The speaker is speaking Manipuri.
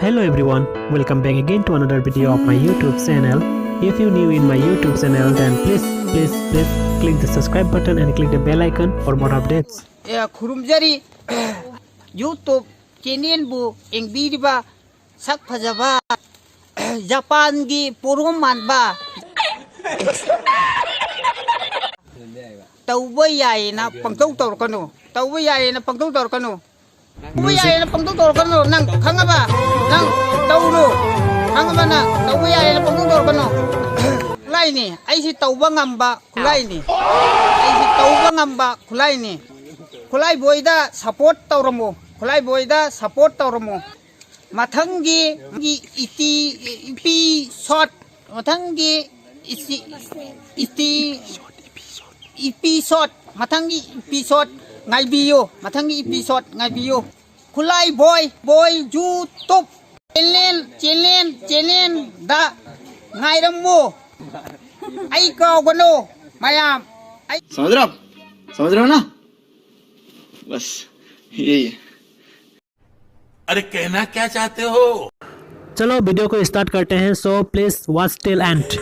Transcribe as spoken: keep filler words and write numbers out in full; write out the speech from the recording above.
Hello everyone, welcome back again to another video of my YouTube channel. If you new in my YouTube channel, then please, please, please click the subscribe button and click the bell icon for more updates. A, ꯈꯨꯔꯨꯝꯖꯔꯤ꯫ YouTube channelꯕꯨ ꯌꯦꯡꯕꯤꯔꯤꯕ ꯁꯛ ꯐꯖꯕ, ꯖꯄꯥꯟꯒꯤ ꯄꯣꯔꯣꯝ ꯃꯥꯟꯕ, ꯇꯧꯕ ꯌꯥꯏꯌꯦꯅ ꯄꯪꯇꯧ ꯇꯧꯔꯛꯀꯅꯨ, ꯇꯧꯕ ꯌꯥꯏꯌꯦꯅ ꯄꯪꯇꯧ ꯇꯧꯔꯛꯀꯅꯨ, ꯇꯧꯕ ꯌꯥꯏꯌꯦꯅ ꯄꯪꯇꯧ ꯇꯧꯔꯛꯀꯅꯨ꯫ ꯅꯪ ꯈꯪꯉꯕ? ꯅꯪ ꯇꯧꯅꯨ, ꯈꯪꯉꯕ? ꯅꯪ ꯇꯧꯕ ꯌꯥꯏꯌꯦꯅ ꯄꯪꯇꯧ ꯇꯧꯔꯛꯀꯅꯨ꯫ ꯈꯨꯠꯂꯥꯏꯅꯤ, ꯑꯩꯁꯤ ꯇꯧꯕ ꯉꯝꯕ ꯈꯨꯠꯂꯥꯏꯅꯤ, ꯑꯩꯁꯤ ꯇꯧꯕ ꯉꯝꯕ ꯈꯨꯠꯂꯥꯏꯅꯤ꯫ ꯈꯨꯠꯂꯥꯏ ꯕꯣꯏꯗ support ꯇꯧꯔꯝꯃꯨ, ꯈꯨꯠꯂꯥꯏ ꯕꯣꯏꯗ support ꯇꯧꯔꯝꯃꯨ꯫ ꯃꯊꯪꯒꯤ ꯏꯇꯤ, ꯏꯄꯤ ꯁꯣꯠ, ꯃꯊꯪꯒꯤ ꯏꯁꯤ-, ꯏꯇꯤ, ꯏꯄꯤ ꯁꯣꯠ, ꯃꯊꯪꯒꯤ ꯏꯄꯤ ꯁꯣꯠ ꯉꯥꯏꯕꯤꯌꯨ, ꯃꯊꯪꯒꯤ ꯏꯄꯤ ꯁꯣꯠ ꯉꯥꯏꯕꯤꯌꯨ꯫ ꯈꯨꯠꯂꯥꯏ ꯕꯣꯏ, ꯕꯣꯏ YouTube channel, channel, channelꯗ ꯉꯥꯏꯔꯝꯃꯨ꯫ ꯑꯩ ꯀꯥꯎꯒꯅꯨ ꯃꯌꯥꯝ꯫ ꯑꯩ समझ रहे हो आप? समझ रहे हो ना? बस यही है। अरे, कहना क्या चाहते हो? चलो, video को start करते हैं, so please watch till end.